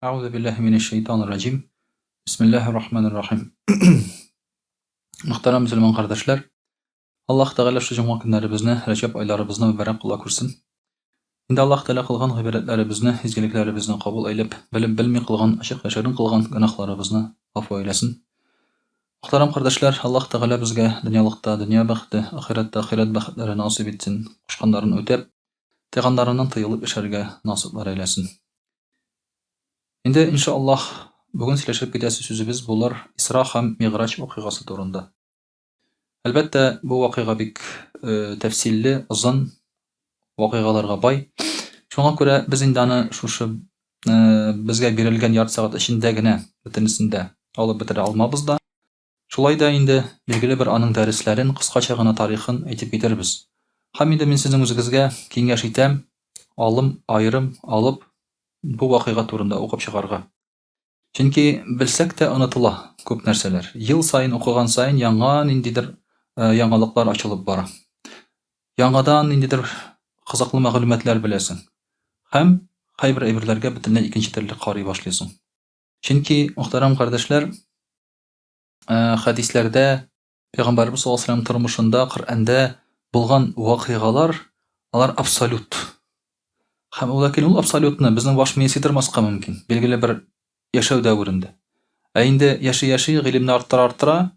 Әгъузу биллаһи минәш шәйтанир раҗим. Бисмиллаһир рахманир рахим. Мөхтәрәм мөселман кардәшләр, Аллаһ Тәгалә шу җомга көннәребезне, Рәҗәб айларыбызны мөбарәк кыла күрсен. Инде Аллаһ Тәгалә кылган гыйбадәтләребезне, изгелекләребезне кабул әйләп, белеп белми кылган, ачык яшерен кылган гөнаһларыбызны гафу әйләсен. Мөхтәрәм кардәшләр, Аллаһ Тәгалә безгә дөньялыкта дөнья бәхете, ахирәттә ахирәт бәхетләре насыйп итсен, кушканнарын үтәп, тыйганнарыннан тыелып яшәргә насыйплар әйләсен. Инде, иншаллаһ, бүген сөйләшеп китәсе сүзебез булыр Исра һәм Мигъраҗ вакыйгасы турында. Әлбәттә, бу вакыйга бик э, тәфсилле, озын вакыйгаларга бай. Шуңа күрә без инде аны шушы э, безгә бирелгән ярты сәгать эчендә генә бөтенесен дә алып бетерә алмабыз да. Шулай да инде билгеле бер аның дәресләрен, кыскача гына тарихын әйтеп китербез. Һәм инде мин сезнең үзегезгә киңәш итәм, алым, аерым алып, бу вакыйга турында укып чыгарга. Чөнки белсәк тә онытыла күп нәрсәләр. Ел саен укыган саен яңа ниндидер яңалыклар ачылып бара. Яңадан ниндидер кызыклы мәгълүматлар беләсең. Һәм кайбер әйберләргә бөтенләй икенче төрле карый башлыйсың. Чөнки, мөхтәрәм кардәшләр, хәдисләрдә, Пәйгамбәребез саллаллаһу алейһи тормышында, Коръәндә булган вакыйгалар, алар абсолют. Һәм ул ләкин ул абсолютны безнең баш мие сыйдырмаска мөмкин, билгеле бер яшәү дәверендә. Ә инде яши-яши, гыйлемне арттыра-арттыра,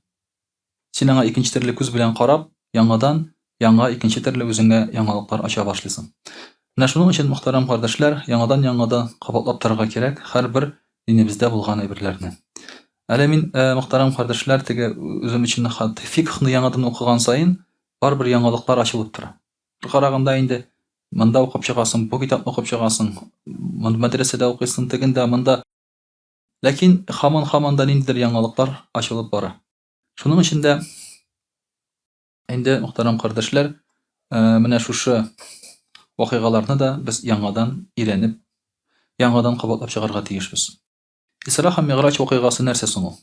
син аңа икенче төрле күз белән карап, яңадан яңа икенче төрле үзеңә яңалыклар ача башлыйсың. Менә шуның өчен, мөхтәрәм кардәшләр, яңадан-яңадан кабатлап торырга кирәк һәрбер динебездә булган әйберләрне. Әле мин, э, мөхтәрәм кардәшләр, теге үзем өчен фикхны яңадан укыган саен барыбер яңалыклар ачылып тора. Бер караганда инде монда укып чыгасың, бу китапны укып чыгасың, мәдрәсәдә укыйсың, тегендә, монда. Ләкин һаман-һаман да ниндидер яңалыклар ачылып бара. Шуның өчен дә инде, мөхтәрәм кардәшләр, э, менә шушы вакыйгаларны да без яңадан өйрәнеп, яңадан кабатлап чыгарга тиешбез. Исра һәм Мигъраҗ вакыйгасы нәрсә соң ул?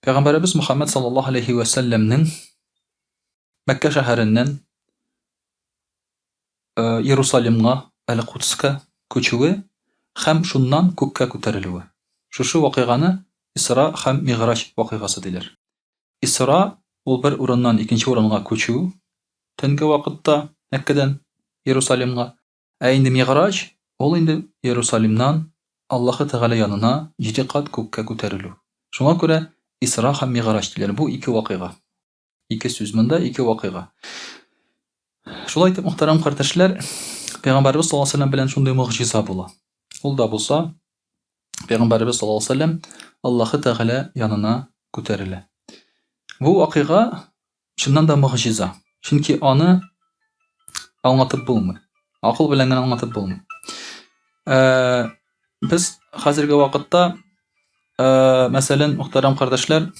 Пәйгамбәребез Мухаммад саллаллаһу алейхи вә сәлләмнең Мәккә шәһәреннән э, Иерусалимга, Әл-Кудска күчүе һәм шуннан күккә күтәрелүе. Шушы вакыйганы Исра һәм Мигъраҗ вакыйгасы диләр. Исра ул бер урыннан икенче урынга күчү, төнге вакытта Мәккәдән Иерусалимга. Ә инде Мигъраҗ ул инде Иерусалимнан Аллаһы Тәгалә янына җиде кат күккә күтәрелү. Шуңа күрә Исра һәм Мигъраҗ диләр. Бу ике вакыйга. Ике сүз монда, ике вакыйга. Шулай итеп, мөхтәрәм кардәшләр, Пәйгамбәребез саллаллаһу алейһи ва сәлләм белән шундый могҗиза була. Ул да булса, Пәйгамбәребез саллаллаһу алейһи ва сәлләм Аллаһы Тәгалә янына күтәрелә. Бу вакыйга чыннан да могҗиза. Чөнки аны аңлатып булмый. Акыл белән генә аңлатып булмый. Ә, без хәзерге вакытта, ә, мәсәлән, мөхтәрәм кардәшләр,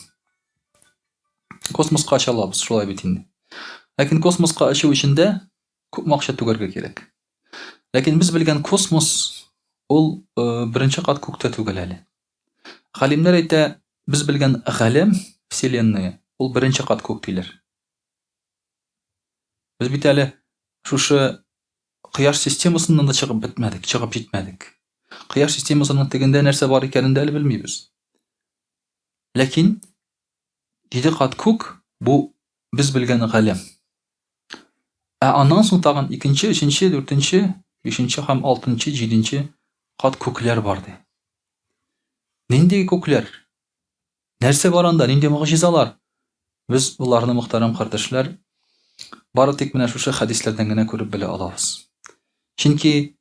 космоска оча алабыз, шулай бит инде. Ләкин космоска очу өчен дә күп акча түгәргә кирәк. Ләкин без белгән космос ул э, беренче кат күктә түгел әле. Галимнәр әйтә, без белгән галәм, вселенная, ул беренче кат күк диләр. Без бит әле шушы кояш системасыннан да чыгып бетмәдек, чыгып җитмәдек. Кояш системасының тегендә нәрсә бар икәнен дә әле белмибез. Ләкин җиде кат күк бу без белгән галәм. Ә аннан соң тагын икенче, өченче, дүртенче, бишенче һәм алтынчы, җиденче кат күкләр бар ди. Нинди күкләр? Нәрсә бар анда? Нинди могҗизалар? Без боларны, мөхтәрәм кардәшләр, бары тик менә шушы хәдисләрдән генә күреп белә алабыз. Чөнки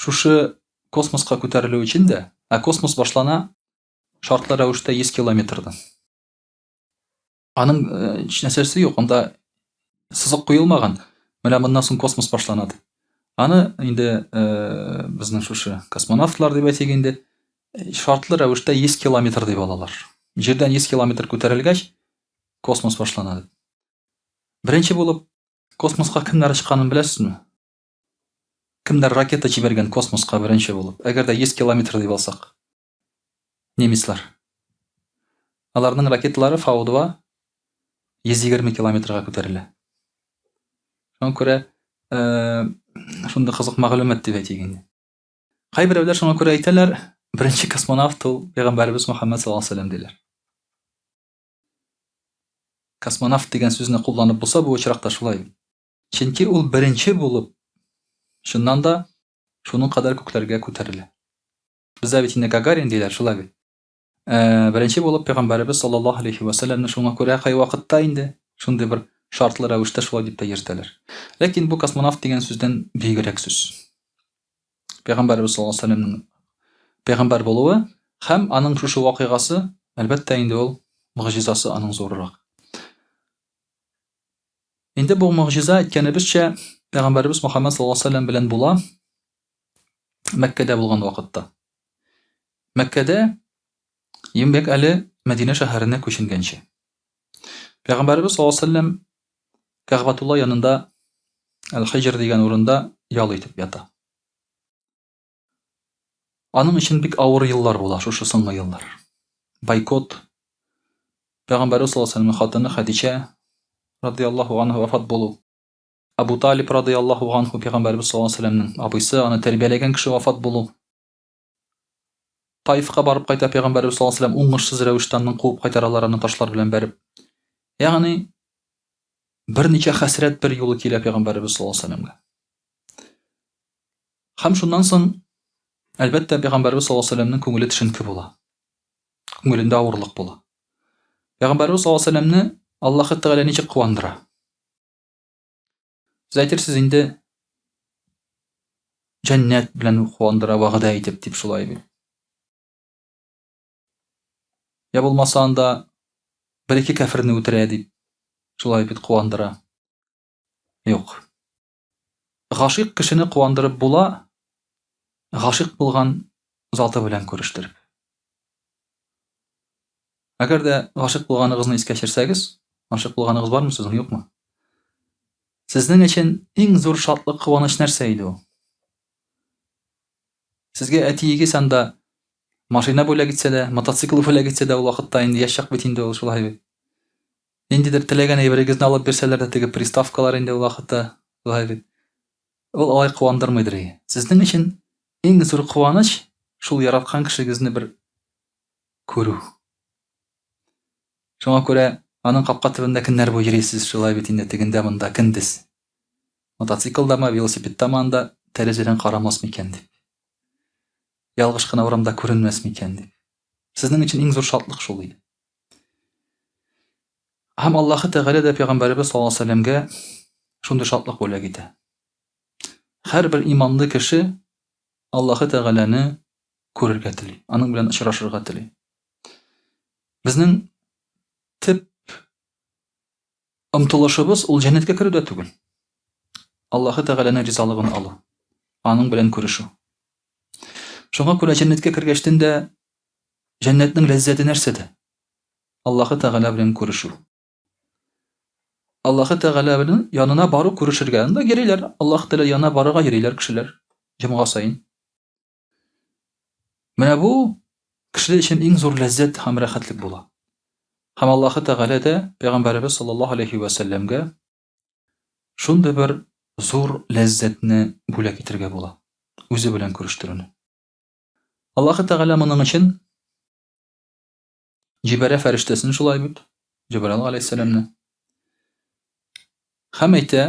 шушы космоска күтәрелү өчен дә, ә космос башлана шартлы рәвештә 100 километрдан. Аның нәрсәсе юк, анда сызык куелмаган. Менә моннан соң космос башлана дип. Аны инде э, безнең шушы космонавтлар дип әйтик инде, шартлы рәвештә 100 километр дип алалар. Җирдән 100 километр күтәрелгәч, космос башлана дип. Беренче булып космоска кемнәр очканын беләсезме? Кемнәр ракета җибәргән космоска беренче булып? Әгәр дә 100 километр дип алсак. Немецлар. Аларның ракеталары Фау-2 120 километрга күтәрелә. Шуңа күрә э, шундый кызык мәгълүмат дип әйтик инде. Кайберәүләр шуңа күрә әйтәләр, беренче космонавт ул пәйгамбәребез Мөхәммәд саллаллаһу алейһи вәсәлләм диләр. Космонавт дигән сүзне кулланып булса, бу очракта шулай. Чөнки ул беренче булып, чыннан да, шуның кадәр күкләргә күтәрелә. Бездә бит инде Гагарин диләр, шулай бит. Э, беренче булып пәйгамбәребез саллаллаһу алейхи ва сәлләмне шуңа күрә кайвакытта инде шундый бер шартлы рәвештә шулай дип тә йөртәләр. Ләкин бу космонавт дигән сүздән бигрәк сүз. Пәйгамбәребез саллаллаһу алейхи ва сәлләмнең пәйгамбәр булуы һәм аның шушы вакыйгасы, әлбәттә инде ул могҗизасы аның зуррак. Инде бу могҗиза әйткәнебезчә пәйгамбәребез Мөхәммәд саллаллаһу алейхи ва сәлләм белән була Мәккәдә булган вакытта. Мәккәдә Ембек әле Мәдинә шәһәренә күченгәнче. Пәйгамбәребез саллаллаһу алейһи ва сәлләм Кәгъбәтулла янында Әл-Хиҗр дигән урында ял итеп ята. Аның өчен бик авыр еллар була шушы соңгы еллар. Бойкот. Пәйгамбәребез саллаллаһу алейһи ва сәлләмнең хатыны Хәдичә радияллаһу анһа вафат булу. Абу Талиб радияллаһу анһу пәйгамбәребез саллаллаһу алейһи ва сәлләмнең абыйсы, аны тәрбияләгән кеше вафат булу. Таифка барып кайта пәйгамбәребез саллаллаһу алейһи ва сәлләм уңышсыз рәвештә аннан куып кайтаралар аны ташлар белән бәреп. Ягъни берничә хәсрәт бер юлы килә пәйгамбәребез саллаллаһу алейһи ва сәлләмгә. Һәм шуннан соң әлбәттә пәйгамбәребез саллаллаһу алейһи ва сәлләмнең күңеле төшенке була. Күңелендә авырлык була. Пәйгамбәребез саллаллаһу алейһи ва сәлләмне Аллаһы Тәгалә ничек куандыра? Сез әйтерсез инде җәннәт белән куандыра вәгъдә итеп дип шулай бит. Я булмаса анда бер-ике кәферне үтерә дип шулай бит куандыра. Юк. Гашыйк кешене куандырып була, гашыйк булган заты белән күрештереп. Әгәр дә гашыйк булганыгызны искә төшерсәгез, гашыйк булганыгыз бармы сезнең, юкмы? Сезнең өчен иң зур шатлык, куаныч нәрсә иде ул? Сезгә әтиегез анда машина бүләк итсә дә, мотоцикл бүләк итсә дә, ул вакытта инде яшь чак бит инде ул шулай бит. Ниндидер теләгән әйберегезне алып бирсәләр дә, теге приставкалар инде ул вакытта, шулай бит. Ул алай куандырмыйдыр. Сезнең өчен иң зур куаныч шул яраткан кешегезне бер күрү. Шуңа күрә аның капка төбендә көннәр буе йөрисез, шулай бит инде тегендә монда көндез. Мотоциклдамы, велосипедтамы анда тәрәзәдән карамас микән дип. Ялгыш кына урамда күренмәс микән дип. Сезнең өчен иң зур шатлык шул иде. Һәм Аллаһы Тәгалә дә пәйгамбәребез саллаллаһу алейһи вәсәлләмгә шундый шатлык бүләк итә. Һәрбер иманлы кеше Аллаһы Тәгаләне күрергә тели, аның белән очрашырга тели. Безнең төп омтылышыбыз ул җәннәткә керү дә түгел. Аллаһы Тәгаләнең ризалыгын алу, аның белән күрешү. Шуңа күрә җәннәткә кергәчтен дә җәннәтнең ләззәте нәрсәдә? Аллаһы Тәгалә белән күрешү. Аллаһы Тәгалә белән янына бару күрешергә. Анда йөриләр, Аллаһы Тәгалә янына барырга йөриләр кешеләр җомга саен. Менә бу кеше өчен иң зур ләззәт һәм рәхәтлек була. Һәм Аллаһы Тәгалә дә Пәйгамбәребез саллаллаһу алейхи вә сәлләмгә шундый бер зур ләззәтне бүләк итергә була. Үзе белән күрештерүне. Аллаһы Тәгалә моның өчен Җибәрә фәрештәсен шулай бит, Җәбраил галәйһиссәламне. Һәм әйтә,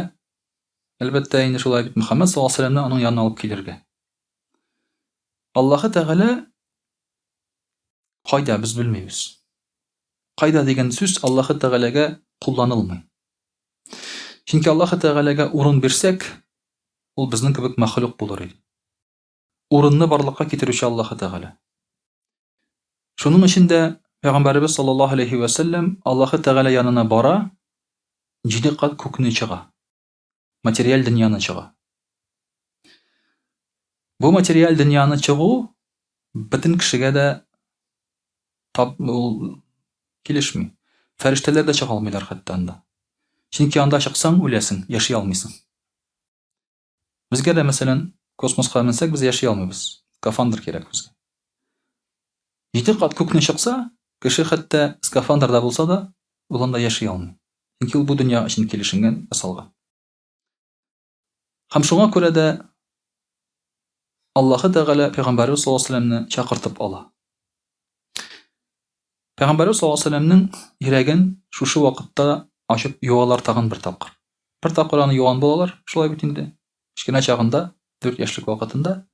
әлбәттә, инде шулай бит, Мөхәммәд саллаллаһу алейһи вәсәлләмне аның янына алып килергә. Аллаһы Тәгалә кайда без белмибез. Кайда дигән сүз Аллаһы Тәгаләгә кулланылмый. Чөнки Аллаһы Тәгаләгә урын бирсәк, ул безнең кебек мәхлук булыр иде. Урынны барлыкка китерүче Аллаһы Тәгалә. Шуның өчен дә Пәйгамбәребез саллаллаһу алейһи вә сәлләм Аллаһы Тәгалә янына бара, җиде кат күкне чыга. Материаль дөньяны чыга. Бу материаль дөньяны чыгу бөтен кешегә дә тап ул килешми. Фәрештәләр дә чыга алмыйлар хәтта анда. Чөнки анда чыксаң үләсең, яши алмыйсың. Безгә дә, мәсәлән, космоска менсәк, без яши алмыйбыз. Скафандр кирәк безгә. Җиде кат күкне чыкса, кеше хәтта скафандрда булса да, ул анда яши алмый. Чөнки ул бу дөнья өчен килешенгән, ясалган. Һәм шуңа күрә дә Аллаһы Тәгалә пәйгамбәребез саллаллаһу алейһи вәсәлләмне чакыртып ала. Пәйгамбәребез саллаллаһу алейһи вәсәлләмнең йөрәген шушы вакытта ачып юалар тагын бер тапкыр. Бер тапкыр аны юган булалар, шулай бит инде. Кечкенә чагында, 4 яшьлек вакытында.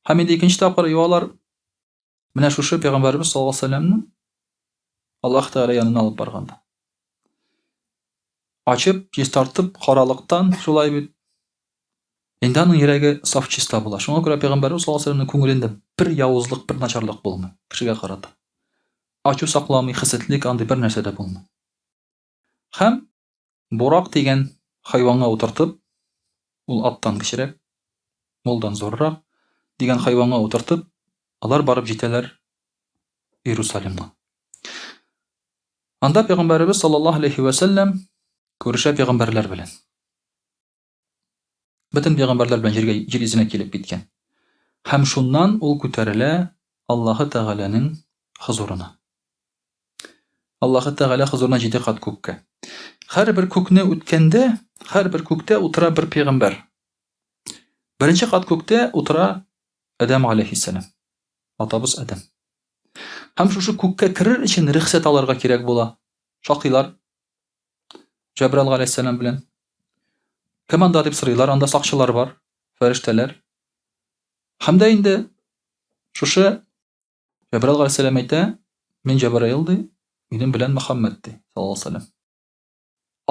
Һәм инде икенче тапкыр юалар. Менә шушы пәйгамбәребез саллаллаһу алейһи вәсәлләмне Аллаһ Тәгалә янына алып барганда. Ачып, чистартып, каралыктан, шулай бит, Инде аның йөрәге саф чиста була. Шуңа күрә пәйгамбәребез саллаллаһу алейһи вәсәлләмнең күңелендә бер явызлык, бер начарлык булмый кешегә карата. Ачу сакламый, хәсәтлек андый бер нәрсә дә булмый. Һәм Бурак дигән хайванга утыртып, ул аттан кечерәк, мулдан зуррак дигән хайванга утыртып, алар барып җитәләр Иерусалимга. Анда пәйгамбәребез саллаллаһу алейһи вәсәлләм күрешә пәйгамбәрләр белән. Бөтен пәйгамбәрләр белән җиргә җир йөзенә килеп киткән. Һәм шуннан ул күтәрелә Аллаһы Тәгаләнең хозурына. Аллаһы Тәгалә хозурына җиде кат күккә. Һәрбер күкне үткәндә, һәрбер күктә утыра бер пәйгамбәр. Беренче кат күктә утыра Адәм алейһиссәлам. Атабыз Адәм. Һәм шушы күккә керер өчен рөхсәт алырга кирәк була. Шакыйлар Җәбраил галәйһиссәлам белән. Кем анда дип сорыйлар, анда сакчылар бар, фәрештәләр. Һәм дә инде шушы Җәбраил галәйһиссәлам әйтә, мин Җәбраил ди, минем белән Мөхәммәд ди, саллаллаһу алейһи вәсәлләм.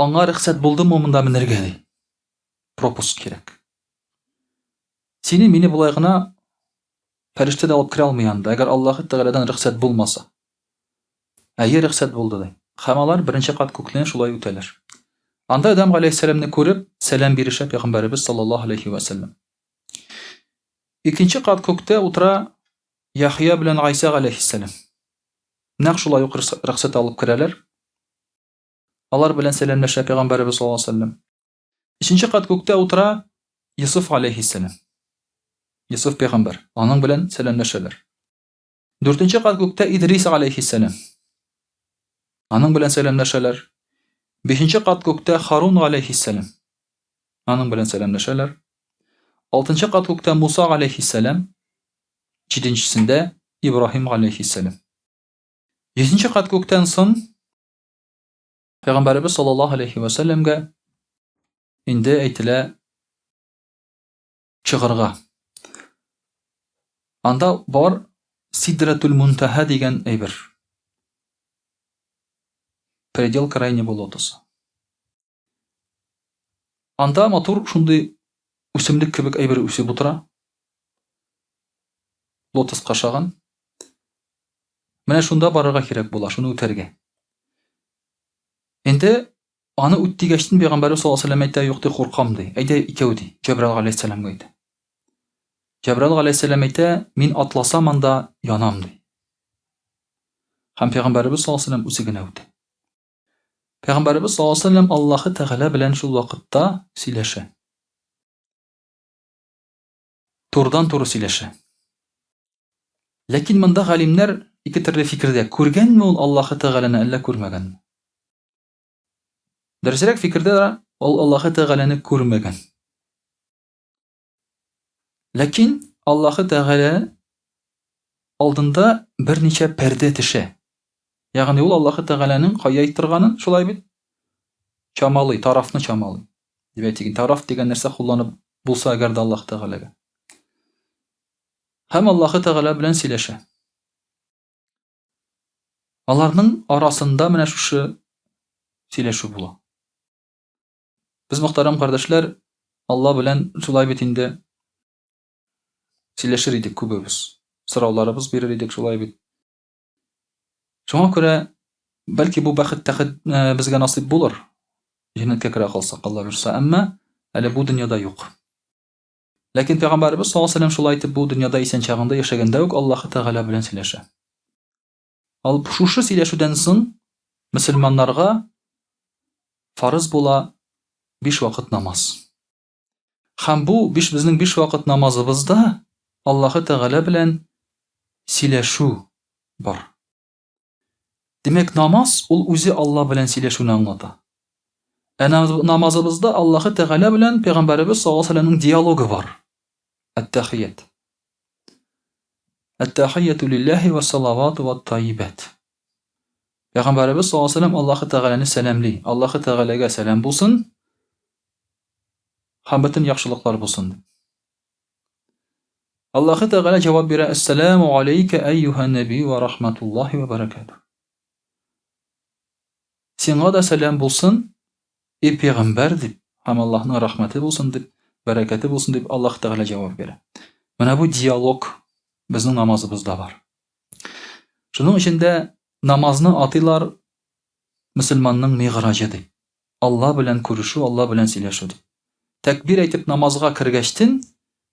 Аңа рөхсәт булдымы монда менергә ди. Пропуск кирәк. Сине мине болай гына фәрештә дә алып керә алмый анда, әгәр Аллаһы Тәгаләдән рөхсәт булмаса. Әйе, рөхсәт булды, ди. Һәм алар беренче кат күкне шулай үтәләр. Анда Адәм галәйһиссәламне күреп, сәлам бирешә пәйгамбәребез саллаллаһу алейһи вә сәлләм. Икенче кат күктә утыра Яхъя белән Гайсә галәйһиссәлам. Нәкъ шулай ук рөхсәт алып керәләр. Алар белән сәламләшә пәйгамбәребез саллаллаһу алейһи вә сәлләм. Өченче кат күктә утыра Йосыф алейһиссәлам. Йосыф пәйгамбәр. Аның белән сәламләшәләр. Дүртенче кат күктә Идрис алейһиссәлам. Аның белән сәламләшәләр. Бишенче кат күктә Харун алейһиссәлам. Аның белән сәламләшәләр. Алтынчы кат күктә Муса алейһиссәлам. Җиденчесендә Ибраһим алейһиссәлам. Йөзенче кат күктән соң Пәйгамбәребез саллаллаһу алейхи ва сәлләмгә инде әйтелә чыгарга. Анда бар Сидратул Мунтаха дигән әйбер. Предел крайнего лотоса. Анда матур шундый үсемлек кебек әйбер үсеп утыра. Лотос кашаган. Менә шунда барырга кирәк була, шуны үтәргә. Инде аны үт дигәчтен пәйгамбәрбез саллаллаһу алейһи әйтә, юк ди, куркам ди. Әйдә икәү ди. Җәбраил галәйһиссәламгә әйтә. Җәбраил галәйһиссәлам әйтә, мин атласам анда янам ди. Һәм пәйгамбәребез саллаллаһу алейһи вәсәлләм үзе генә үтә. Пәйгамбәребез саллаллаһу алейһи вәсәлләм Аллаһы Тәгалә белән шул вакытта сөйләшә. Турыдан-туры сөйләшә. Ләкин монда галимнәр ике төрле фикердә. Күргәнме ул Аллаһы Тәгаләне, әллә күрмәгәнме? Дөресрәк фикердә ул Аллаһы Тәгаләне күрмәгән. Ләкин Аллаһы Тәгалә алдында берничә пәрдә төшә. Ягъни ул Аллаһы Тәгаләнең кая торганын, шулай бит, чамалый, тарафны чамалый. Дип әйтик, тараф дигән нәрсә кулланып булса әгәр дә Аллаһы Тәгаләгә. Һәм Аллаһы Тәгалә белән сөйләшә. Аларның арасында менә шушы сөйләшү була. Без, мөхтәрәм кардәшләр, Алла белән шулай бит инде сөйләшер идек күбебез. Сорауларыбыз бирер идек шулай бит. Шуңа күрә бәлки бу бәхет тәхет э, безгә насыйп булыр. Җәннәткә керә калсак, Алла бирса, әмма әле бу дөньяда юк. Ләкин пәйгамбәребез саллаллаһу алейһи шулай итеп бу дөньяда исән чагында яшәгәндә үк Аллаһы Тәгалә белән сөйләшә. Ал шушы сөйләшүдән соң мөселманнарга фарыз була биш вакыт намаз. Һәм бу биш безнең биш вакыт намазыбызда Аллаһы Тәгалә белән сөйләшү бар. Димәк, намаз ул үзе Алла белән сөйләшүне аңлата. Ә намазыбызда Аллаһы Тәгалә белән Пәйгамбәребез саллаллаһу алейһи ва сәлләмнең диалогы бар. Әт-тәхият. Әт-тәхияту лилләһи вә салавату вә тайибәт. Пәйгамбәребез саллаллаһу алейһи ва сәлләм Аллаһы Тәгаләне сәламли. Аллаһы Тәгаләгә сәлам булсын һәм бөтен яхшылыклар булсын дип. Аллаһы Тәгалә җавап бирә: Әссәламу алейка әйюһә нәби ва рахматуллаһи ва баракатуһ. Сиңа да сәлам булсын, и пәйгамбәр дип, һәм Аллаһның рәхмәте булсын дип, бәрәкәте булсын дип Аллаһ Тәгалә җавап бирә. Менә бу диалог безнең намазыбызда бар. Шуның өчен дә намазны атыйлар мөселманның мигъраҗы дип. Алла белән күрешү, Алла белән сөйләшү дип. Тәкбир әйтеп намазга кергәчтен,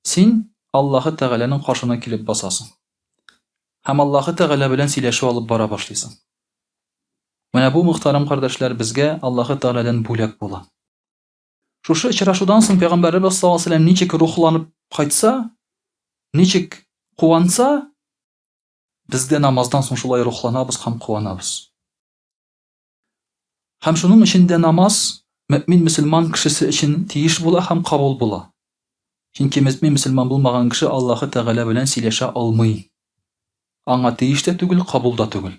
син Аллаһы Тәгаләнең каршына килеп басасың. Һәм Аллаһы Тәгалә белән сөйләшү алып бара башлыйсың. Менә бу, мөхтәрәм кардәшләр, безгә Аллаһы Тәгаләдән бүләк була. Шушы очрашудан соң Пәйгамбәребез саллаллаһу алейһи ва сәлләм ничек рухланып кайтса, ничек куанса, без дә намаздан соң шулай рухланабыз һәм куанабыз. Һәм шуның өчен дә намаз мөэмин мөселман кешесе өчен тиеш була һәм кабул була. Чөнки мөэмин мөселман булмаган кеше Аллаһы Тәгалә белән сөйләшә алмый. Аңа тиеш тә түгел, кабул да түгел.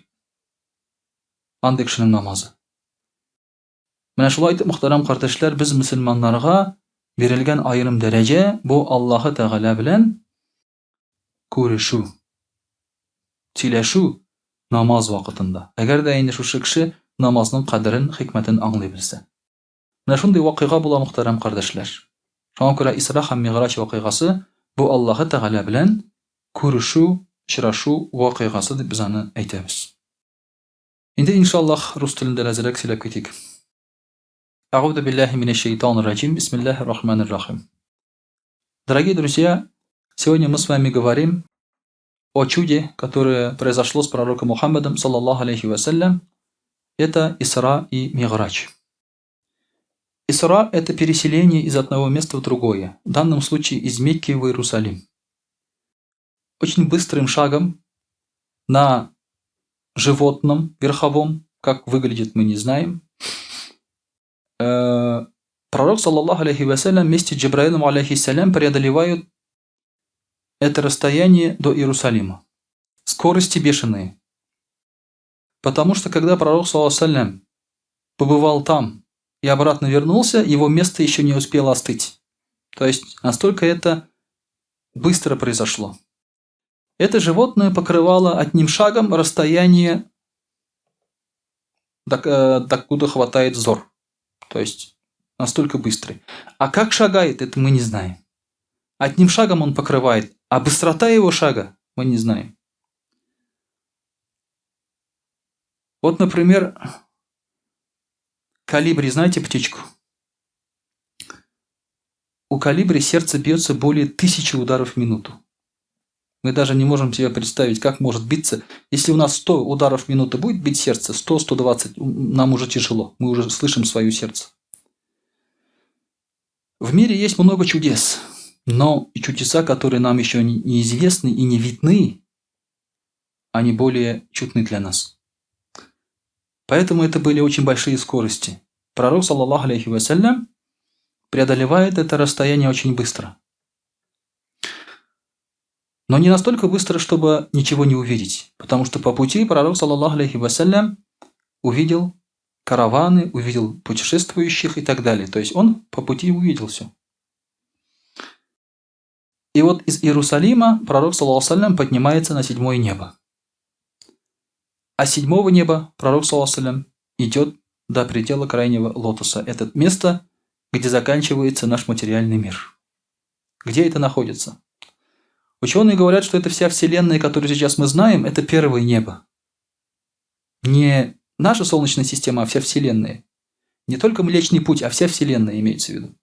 Андый кешенең намазы. Менә шулай итеп, мөхтәрәм кардәшләр, без мөселманнарга бирелгән аерым дәрәҗә бу Аллаһы Тәгалә белән күрешү, сөйләшү намаз вакытында. Әгәр дә инде шушы кеше намазның кадерен, хикмәтен аңлый белсә. Менә шундый вакыйга була, мөхтәрәм кардәшләр. Шуңа күрә Исра һәм Мигъраҗ вакыйгасы бу Аллаһы Тәгалә белән күрешү, очрашу вакыйгасы дип без аны әйтәбез. Инде иншаллаһ рус телендә дә әзрәк сөйләп китик. Әгъүзу биллаһи минәш шәйтанир раҗим. Бисмиллаһир рахманир рахим. Дорогие друзья, сегодня мы с вами говорим о чуде, которое произошло с пророком Мухаммадом, саллаллаху алейхи вассалям. Это Исра и Миграч. Исра – это переселение из одного места в другое, в данном случае из Мекки в Иерусалим. Очень быстрым шагом на животном верховом, как выглядит, мы не знаем, пророк, саллаллаху алейхи вассалям, вместе с Джабраилом, алейхиссалям, преодолевают это расстояние до Иерусалима. Скорости бешеные. Потому что когда пророк, саллаллаху алейхи побывал там и обратно вернулся, его место еще не успело остыть. То есть настолько это быстро произошло. Это животное покрывало одним шагом расстояние, докуда хватает взор. То есть настолько быстрый. А как шагает, это мы не знаем. Одним шагом он покрывает, а быстрота его шага мы не знаем. Вот, например, колибри, знаете птичку? У колибри сердце бьется более 1000 ударов в минуту. Мы даже не можем себе представить, как может биться. Если у нас 100 ударов в минуту будет бить сердце, 100-120, нам уже тяжело. Мы уже слышим свое сердце. В мире есть много чудес, но чудеса, которые нам еще неизвестны и не видны, они более чудны для нас. Поэтому это были очень большие скорости. Пророк, саллаллаху алейхи вассалям, преодолевает это расстояние очень быстро. Но не настолько быстро, чтобы ничего не увидеть. Потому что по пути пророк, саллаллаху алейхи вассалям, увидел караваны, увидел путешествующих и так далее. То есть он по пути увидел все. И вот из Иерусалима пророк, саллаллаху алейхи вассалям, поднимается на седьмое небо. А с седьмого неба пророк, саллаллаху алейхи вассалям, идет до предела крайнего лотоса. Это место, где заканчивается наш материальный мир. Где это находится? Ученые говорят, что это вся вселенная, которую сейчас мы знаем, это первое небо. Не наша Солнечная система, а вся вселенная. Не только Млечный Путь, а вся вселенная имеется в виду.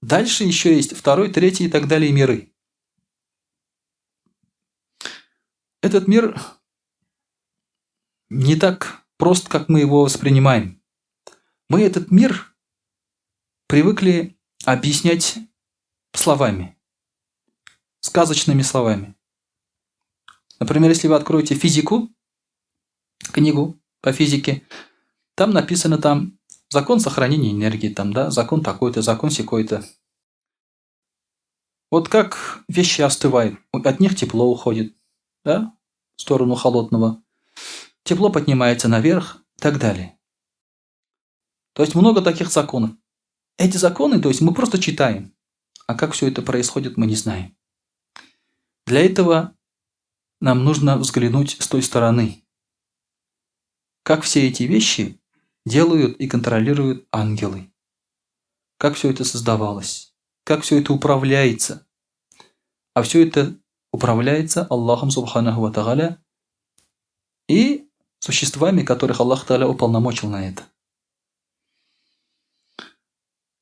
Дальше еще есть второй, третий и так далее миры. Этот мир не так прост, как мы его воспринимаем. Мы этот мир привыкли объяснять словами, сказочными словами. Например, если вы откроете физику, книгу по физике, там написано закон сохранения энергии, закон такой-то, закон сякой-то. Вот как вещи остывают, от них тепло уходит, да, в сторону холодного. Тепло поднимается наверх и так далее. То есть много таких законов. Эти законы, то есть мы просто читаем, а как все это происходит, мы не знаем. Для этого нам нужно взглянуть с той стороны, как все эти вещи делают и контролируют ангелы, как все это создавалось, как все это управляется. А все это управляется Аллахом Субханаху Ва Тааля и существами, которых Аллах Тааля уполномочил на это.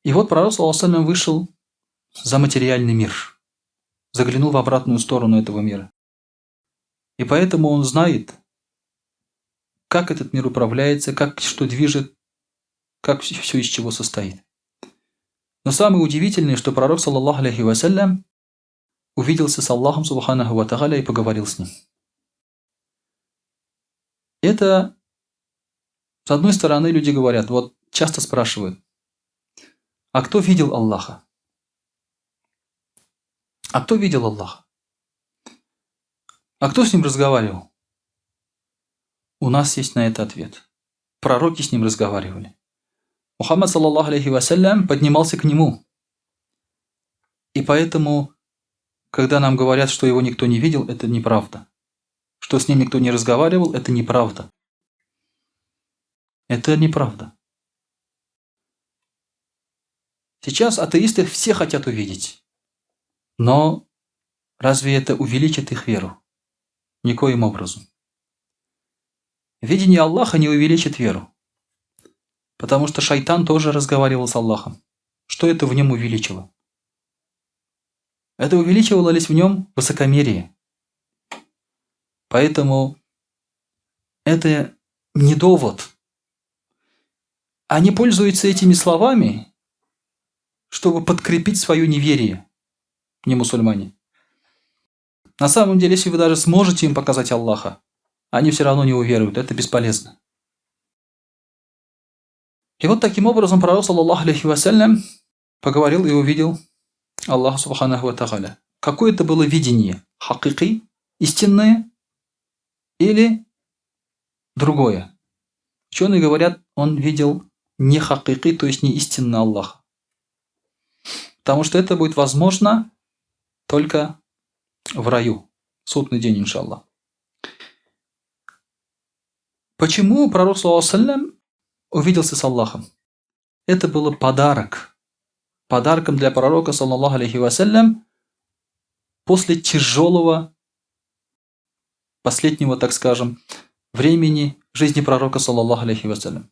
И вот пророк, саллаллаху алейхи вышел за материальный мир, заглянул в обратную сторону этого мира. И поэтому он знает, как этот мир управляется, как что движет, как все из чего состоит. Но самое удивительное, что пророк, саллаллаху алейхи вассалям, увиделся с Аллахом, субханаху ва тааля, и поговорил с ним. Это, с одной стороны, люди говорят, вот часто спрашивают, а кто видел Аллаха? А кто видел Аллаха? А кто с ним разговаривал? У нас есть на это ответ. Пророки с ним разговаривали. Мухаммад, саллаллаху алейхи вассалям, поднимался к нему. И поэтому, когда нам говорят, что его никто не видел, это неправда. Что с ним никто не разговаривал, это неправда. Это неправда. Сейчас атеисты все хотят увидеть. Но разве это увеличит их веру? Никоим образом. Видение Аллаха не увеличит веру. Потому что шайтан тоже разговаривал с Аллахом. Что это в нем увеличило? Это увеличивало лишь в нем высокомерие. Поэтому это не довод. Они пользуются этими словами, чтобы подкрепить свое неверие, не мусульмане. На самом деле, если вы даже сможете им показать Аллаха, они все равно не уверуют, это бесполезно. И вот таким образом пророк, саллаллаху алейхи вассалям, поговорил и увидел Аллаха субханаху ва тааля. Какое это было видение? Хакики, истинное или другое? Ученые говорят, он видел не хакики, то есть не истинно Аллаха. Потому что это будет возможно только в раю, в судный день, иншаллах. Почему пророк, саллаллаху алейхи увиделся с Аллахом? Это был подарок. Подарком для пророка, саллаллаху алейхи вассалям, после тяжелого, последнего, так скажем, времени жизни пророка, саллаллаху алейхи вассалям.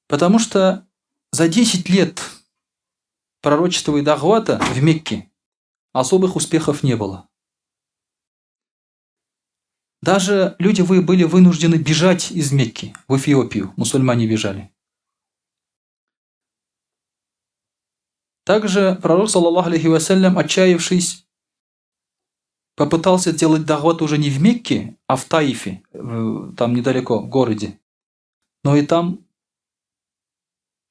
Потому что за 10 лет пророчества и дагвата в Мекке особых успехов не было. Даже люди были вынуждены бежать из Мекки в Эфиопию, мусульмане бежали. Также пророк, саллаллаху алейхи вассалям, отчаявшись, попытался делать дагват уже не в Мекке, а в Таифе, там недалеко, в городе. Но и там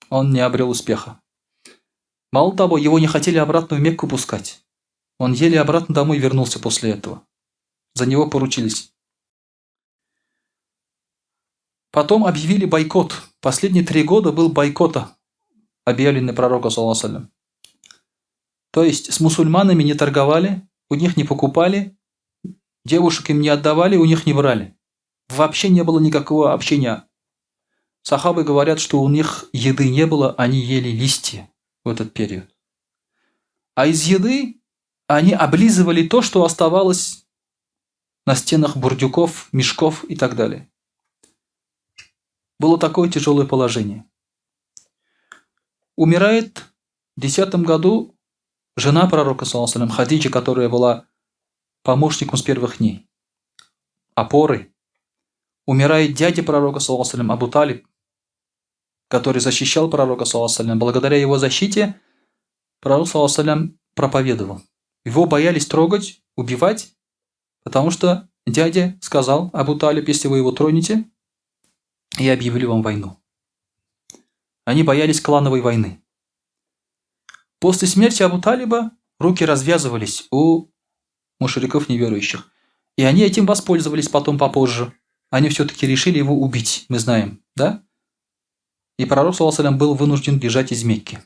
он не обрел успеха. Мало того, его не хотели обратно в Мекку пускать. Он еле обратно домой вернулся после этого. За него поручились. Потом объявили бойкот. Последние 3 года был бойкота, объявленный пророку, саллаллаху алейхи ва саллям. То есть с мусульманами не торговали, у них не покупали, девушек им не отдавали, у них не брали. Вообще не было никакого общения. Сахабы говорят, что у них еды не было, они ели листья в этот период. А из еды они облизывали то, что оставалось на стенах бурдюков, мешков и так далее. Было такое тяжелое положение. Умирает в 10 году жена пророка, саллаллаху алейхи ва саллям, Хадиджа, которая была помощником с первых дней, опорой. Умирает дядя пророка, саллаллаху алейхи ва саллям, Абу Талиб, который защищал пророка, саллаллаху алейхи ва саллям. Благодаря его защите пророк, саллаллаху алейхи ва саллям, проповедовал. Его боялись трогать, убивать, потому что дядя сказал Абу Талиб, если вы его тронете, я объявлю вам войну. Они боялись клановой войны. После смерти Абу Талиба руки развязывались у мушриков неверующих. И они этим воспользовались потом попозже. Они все-таки решили его убить, мы знаем, да? И пророк, саллаллаху был вынужден бежать из Мекки.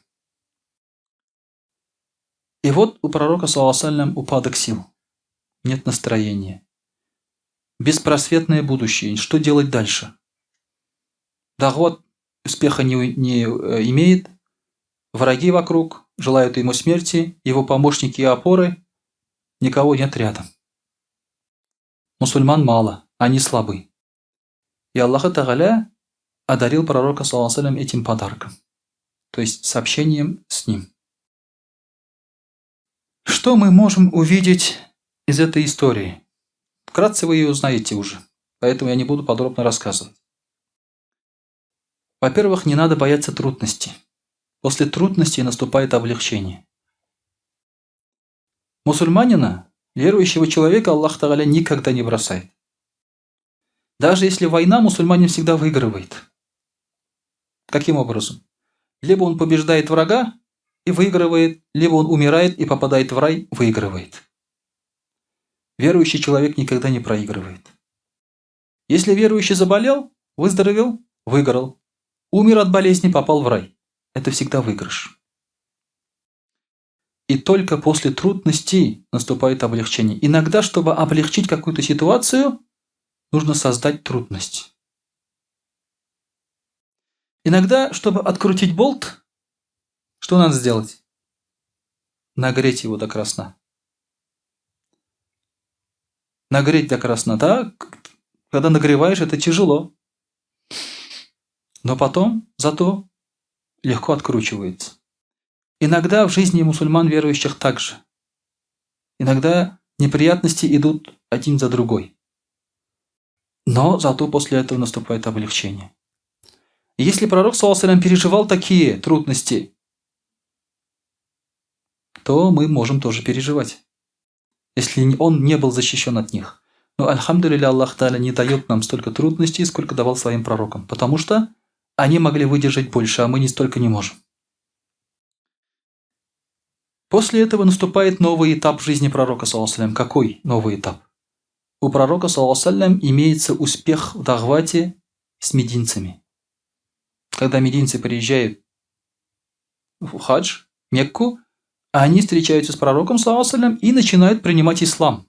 И вот у пророка, саллаллаху упадок сил. Нет настроения. Беспросветное будущее. Что делать дальше? Доход успеха не имеет. Враги вокруг желают ему смерти, его помощники и опоры, никого нет рядом. Мусульман мало, они слабы. И Аллах Тагаля одарил пророка, саллаллаху этим подарком, то есть сообщением с ним. Что мы можем увидеть из этой истории? Вкратце вы ее узнаете уже, поэтому я не буду подробно рассказывать. Во-первых, не надо бояться трудностей. После трудностей наступает облегчение. Мусульманина, верующего человека, Аллах Тагаля никогда не бросает. Даже если война, мусульманин всегда выигрывает. Каким образом? Либо он побеждает врага и выигрывает, либо он умирает и попадает в рай, выигрывает. Верующий человек никогда не проигрывает. Если верующий заболел, выздоровел, выиграл. Умер от болезни, попал в рай. Это всегда выигрыш. И только после трудностей наступает облегчение. Иногда, чтобы облегчить какую-то ситуацию, нужно создать трудность. Иногда, чтобы открутить болт, что надо сделать? Нагреть его до красна. Нагреть до красна, да? Когда нагреваешь, это тяжело. Но потом, зато, легко откручивается. Иногда в жизни мусульман верующих также. Иногда неприятности идут один за другой. Но зато после этого наступает облегчение. И если пророк, саллаллаху алейхи переживал такие трудности, то мы можем тоже переживать, если он не был защищен от них. Но, альхамдулилля, Аллах Тааля не дает нам столько трудностей, сколько давал своим пророкам, потому что они могли выдержать больше, а мы не столько не можем. После этого наступает новый этап жизни пророка, саллаллаху алейхи. Какой новый этап? У пророка, саллаллаху алейхи, имеется успех в дагвате с мединцами. Когда мединцы приезжают в хадж, Мекку, они встречаются с пророком, саллаллаху алейхи, и начинают принимать ислам.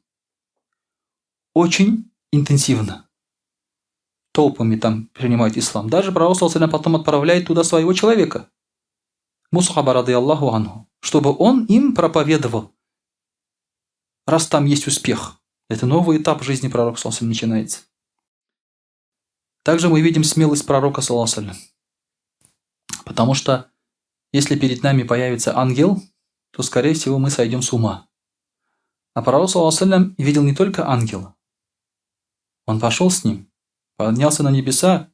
Очень интенсивно. Толпами там принимают ислам. Даже пророк, саллаллаху алейхи, потом отправляет туда своего человека, Мус'аба, радыяллаху анху, чтобы он им проповедовал. Раз там есть успех. Это новый этап жизни пророка, саллаллаху алейхи, начинается. Также мы видим смелость пророка, саллаллаху алейхи. Потому что если перед нами появится ангел, то, скорее всего, мы сойдем с ума. А пророк, саллаллаху алейхи, видел не только ангела. Он пошел с ним, поднялся на небеса,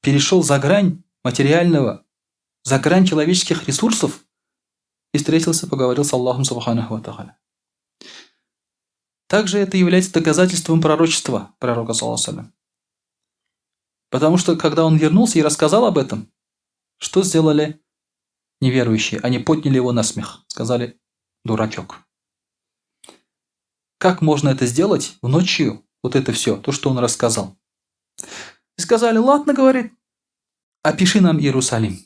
перешел за грань материального, за грань человеческих ресурсов и встретился, поговорил с Аллахом субханаху ва тааля. Также это является доказательством пророчества пророка, саллаллаху алейхи. Потому что, когда он вернулся и рассказал об этом, что сделали неверующие? Они подняли его на смех, сказали: дурачок. Как можно это сделать в ночью, вот это все, то, что он рассказал? И сказали: ладно, говорит, опиши нам Иерусалим.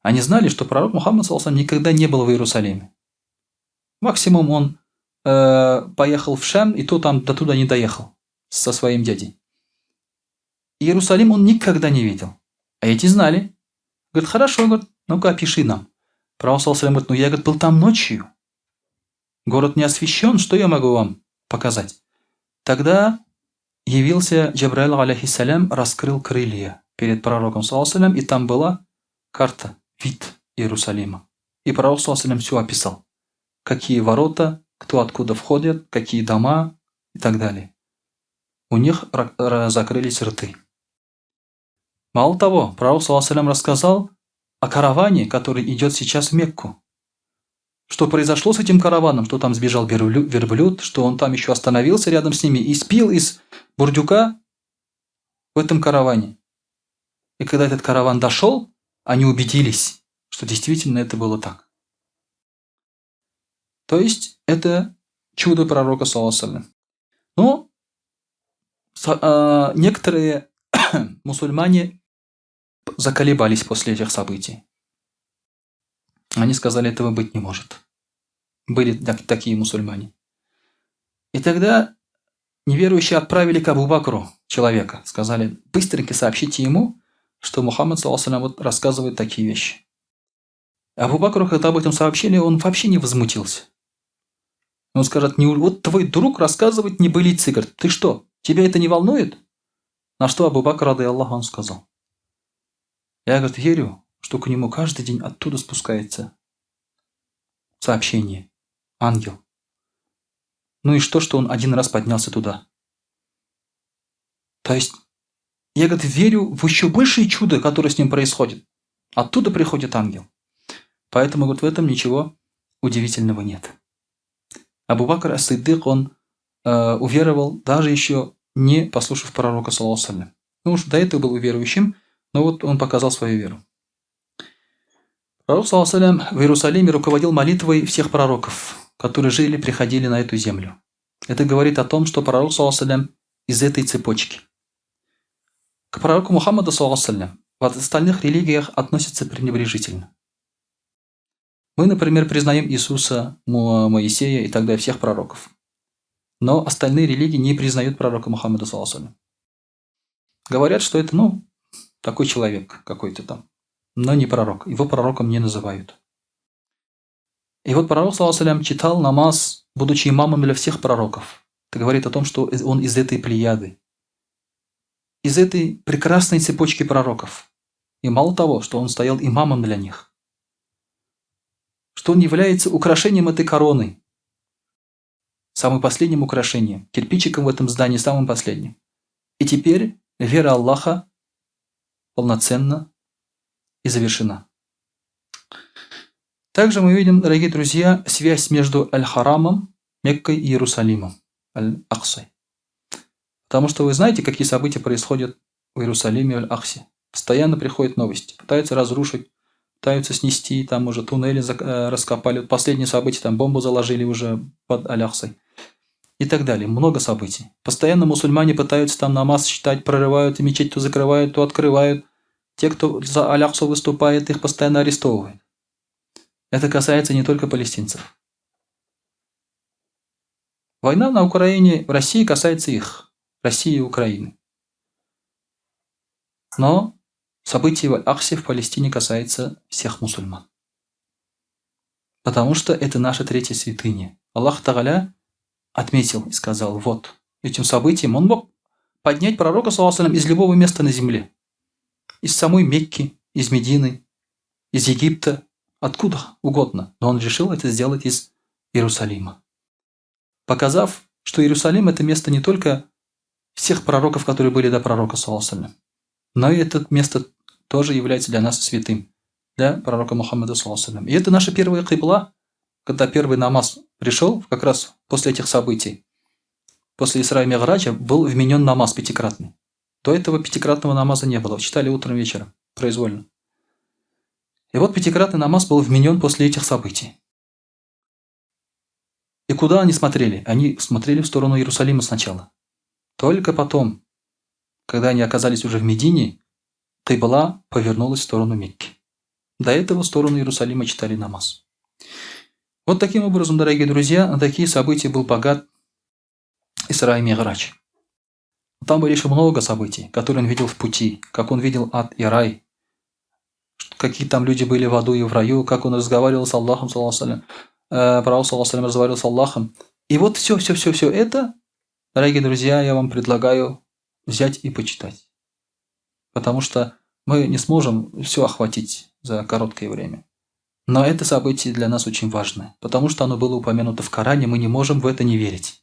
Они знали, что пророк Мухаммад, саллаллаху алейхи, никогда не был в Иерусалиме. Максимум он поехал в Шам, и то там до туда не доехал со своим дядей. Иерусалим он никогда не видел. А эти знали. Говорит: хорошо, говорит, ну-ка опиши нам. Пророк, саллаллаху алейхи, говорит: ну я, говорит, был там ночью. Город не освещен, что я могу вам показать? Тогда явился Джабраил, алейхиссалям, раскрыл крылья перед пророком, саллаллаху алейхи, и там была карта, вид Иерусалима. И пророк, саллаллаху алейхи, все описал. Какие ворота, кто откуда входит, какие дома и так далее. У них закрылись рты. Мало того, пророк, саллаллаху алейхи, рассказал о караване, который идет сейчас в Мекку. Что произошло с этим караваном, что там сбежал верблюд, что он там еще остановился рядом с ними и спил из бурдюка в этом караване. И когда этот караван дошел, они убедились, Что действительно это было так. То есть это чудо пророка, саллаллаху. Но некоторые мусульмане заколебались после этих событий. Они сказали, этого быть не может. Были такие мусульмане. И тогда неверующие отправили к Абу Бакру человека. Сказали, быстренько сообщите ему, что Мухаммад, саллаллаху, вот рассказывает такие вещи. Абу Бакру, когда об этом сообщили, он вообще не возмутился. Он скажет, не, вот твой друг рассказывает небылицы. Говорит, ты что, тебя это не волнует? На что Абу Бакр, рады Аллаху, он сказал. Я, говорит, верю, что к нему каждый день оттуда спускается сообщение, ангел. Ну и что, что он один раз поднялся туда? То есть, я, говорит, верю в еще большее чудо, которое с ним происходит. Оттуда приходит ангел. Поэтому, говорит, в этом ничего удивительного нет. Абу Бакр ас-Сиддык, он уверовал, даже еще не послушав пророка, саллаллаху алейхи. Ну уж до этого был уверующим, но вот он показал свою веру. Пророк, саллаллаху алейхи, в Иерусалиме руководил молитвой всех пророков, которые жили, приходили на эту землю. Это говорит о том, что пророк, саллаллаху алейхи, из этой цепочки. К пророку Мухаммаду, саллаллаху алейхи, в остальных религиях относятся пренебрежительно. Мы, например, признаем Иисуса, Моисея и так далее, всех пророков. Но остальные религии не признают пророка Мухаммада, саллаллаху алейхи. Говорят, что это, ну, такой человек какой-то там, но не пророк. Его пророком не называют. И вот пророк, саллаллаху алейхи, читал намаз, будучи имамом для всех пророков. Это говорит о том, что он из этой плеяды, из этой прекрасной цепочки пророков. И мало того, что он стоял имамом для них, что он является украшением этой короны, самым последним украшением, кирпичиком в этом здании, самым последним. И теперь вера Аллаха полноценна и завершена. Также мы видим, дорогие друзья, связь между Аль-Харамом, Меккой и Иерусалимом, Аль-Аксой. Потому что вы знаете, какие события происходят в Иерусалиме и Аль-Аксе. Постоянно приходят новости, пытаются разрушить, пытаются снести, там уже туннели раскопали. Вот последние события, там бомбу заложили уже под Аль-Аксой. И так далее. Много событий. Постоянно мусульмане пытаются там намаз читать, прорывают, и мечеть то закрывают, то открывают. Те, кто за Аль-Аксу выступает, их постоянно арестовывают. Это касается не только палестинцев. Война на Украине, в России касается их. России и Украины. Но события в Аль-Аксе в Палестине касаются всех мусульман. Потому что это наша третья святыня. Аллах Тагаля отметил и сказал, вот, этим событием он мог поднять пророка, саллаллаху алейхи, из любого места на земле. Из самой Мекки, из Медины, из Египта, откуда угодно. Но он решил это сделать из Иерусалима. Показав, что Иерусалим – это место не только всех пророков, которые были до пророка, саллаллаху алейхи, но и это место тоже является для нас святым, для пророка Мухаммада, саллаллаху алейхи. И это наша первая кибла, когда первый намаз пришел, как раз после этих событий, после Исра и Ми'раджа был вменен намаз пятикратный. До этого пятикратного намаза не было, читали утром и вечером, произвольно. И вот пятикратный намаз был вменен после этих событий. И куда они смотрели? Они смотрели в сторону Иерусалима сначала. Только потом, когда они оказались уже в Медине, кибла повернулась в сторону Мекки. До этого в сторону Иерусалима читали намаз. Вот таким образом, дорогие друзья, на такие события был богат Исра и Ми'радж. Там были еще много событий, которые он видел в пути, как он видел ад и рай, какие там люди были в аду и в раю, как он разговаривал с Аллахом, саллаллаху алейхи, пророк, саллаллаху алейхи, разговаривал с Аллахом. И вот все это, дорогие друзья, я вам предлагаю взять и почитать. Потому что мы не сможем все охватить за короткое время. Но это событие для нас очень важное, потому что оно было упомянуто в Коране, мы не можем в это не верить.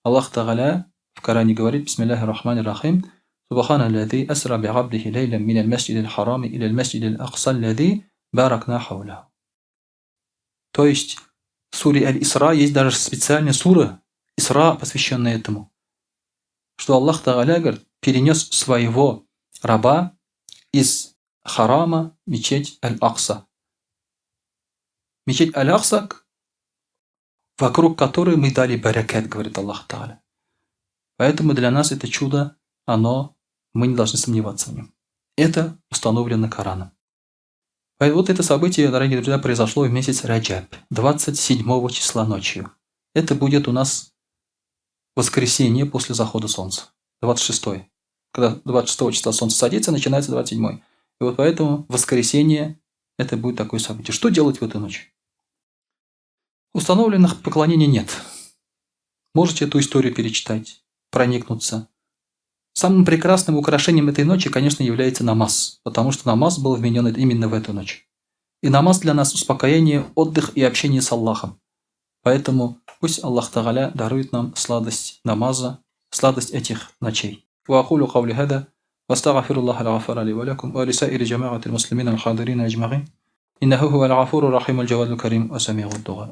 Аллах Тагаля в Коране говорит: Бисмиллахи рахмани рахим, Субхана аллази асра би абдихи лейлан миналь масджидил харами иля масджидил акса аллази баракна хауляху. То есть в суре Аль-Исра есть даже специальная сура Исра, посвященная этому, что Аллах Тагаля, говорит, перенес своего раба из харама мечеть Аль-Акса, Мечеть Аль-Акса, вокруг которой мы дали баракат, говорит Аллах Тааля. Поэтому для нас это чудо, оно, мы не должны сомневаться в нем. Это установлено Кораном. Вот это событие, дорогие друзья, произошло в месяц Раджаб, 27 числа ночью. Это будет у нас воскресенье после захода солнца, 26. Когда 26 числа солнце садится, начинается 27. И вот поэтому воскресенье это будет такое событие. Что делать в эту ночь? Установленных поклонений нет. Можете эту историю перечитать, проникнуться. Самым прекрасным украшением этой ночи, конечно, является намаз, потому что намаз был вменен именно в эту ночь. И намаз для нас успокоение, отдых и общение с Аллахом. Поэтому пусть Аллах Тагаля дарует нам сладость намаза, сладость этих ночей. وأقول قولي هذا واستغفر الله الغفار لي ولكم ولسائر جماعة المسلمين الحاضرين أجمعين إنه هو الغفور الرحيم الجواد الكريم وسميع الدعاء.